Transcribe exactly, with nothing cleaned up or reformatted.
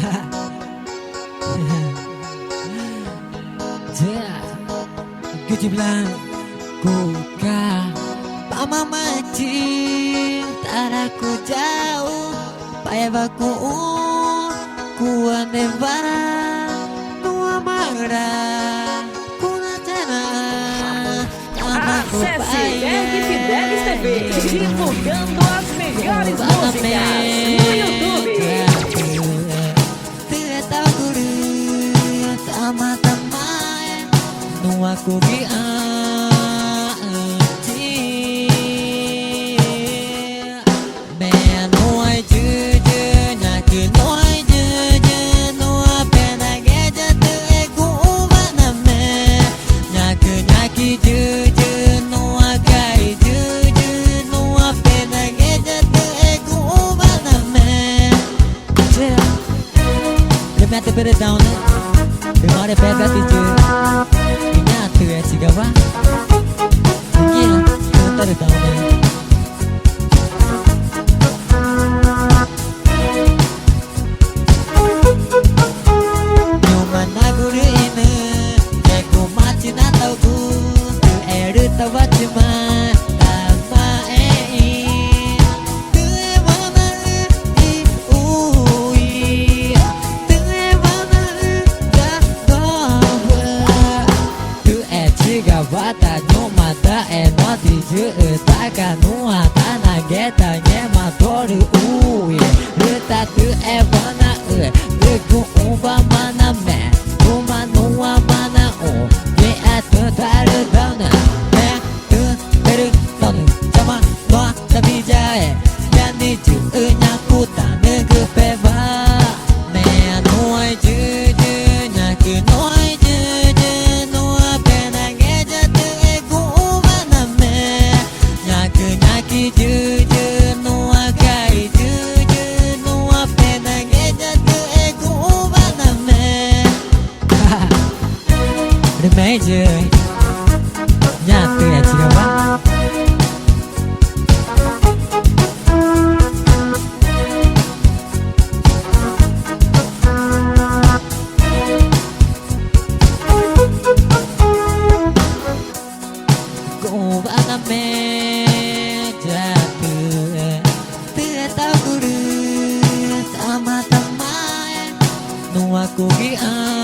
Yeah. Gucci Blanc, Cuca, pamamaã chi taracu yau, payawa cuũ, cuanewa, nuã marü, cuna channel. Acesse Tech Fidelis T V, divulgando as melhores músicas no YouTube. Meã nuã iyuyü, ñacü nuã iyuyü, nuã pena ngeya tüxü̃ guxü̃wa name. Ñacü, ñacü iyuyü, nuã caiyuyü, nuã pena ngeya tüxü̃ guxü̃wa name. Rü meã tüxü̃ perdão, né? Rü marü pega tiyü. Rü ñaã tüxü̃ echigawa. Rü ngẽma tüxü̃ perdão, né? Ñuxma nagu rüxĩnü, ngẽxguma chi nataxugu, tüxerü tawachima, tamaxẽxü̃, tüxewa naxü i uxü̃, tüxewa naxü ya doxü̃. Tüxechigawa ta ñuxma taxewa tiyüxü̃ taca nuã tanangeta ngẽma tórü uxü̃. Rü ta tüxewa naxü, rü guxü̃wama name, tuma nuãma naxũ, ngẽxguma tüxü̃ tarüdaunü, me tüxü̃ perdão, chama nuã ta viyae, ñaa niyuxü̃ ñaa cutanügüpewa. Meã nuã iyuyü, ñacü nuã iyuyü, nuã pena ngeya tüxü̃ guxü̃wa name. Ñacü, ñacü iyuyü, nuã caiyuyü, nuã pena ngeya tüxü̃ guxü̃wa name. Rü meyü ñaã tüxü̃ echigawa. Guxü̃wa name ya tüxü̃, tüxü̃ taxugu rü tama tamaxẽ, nuã cugüxü̃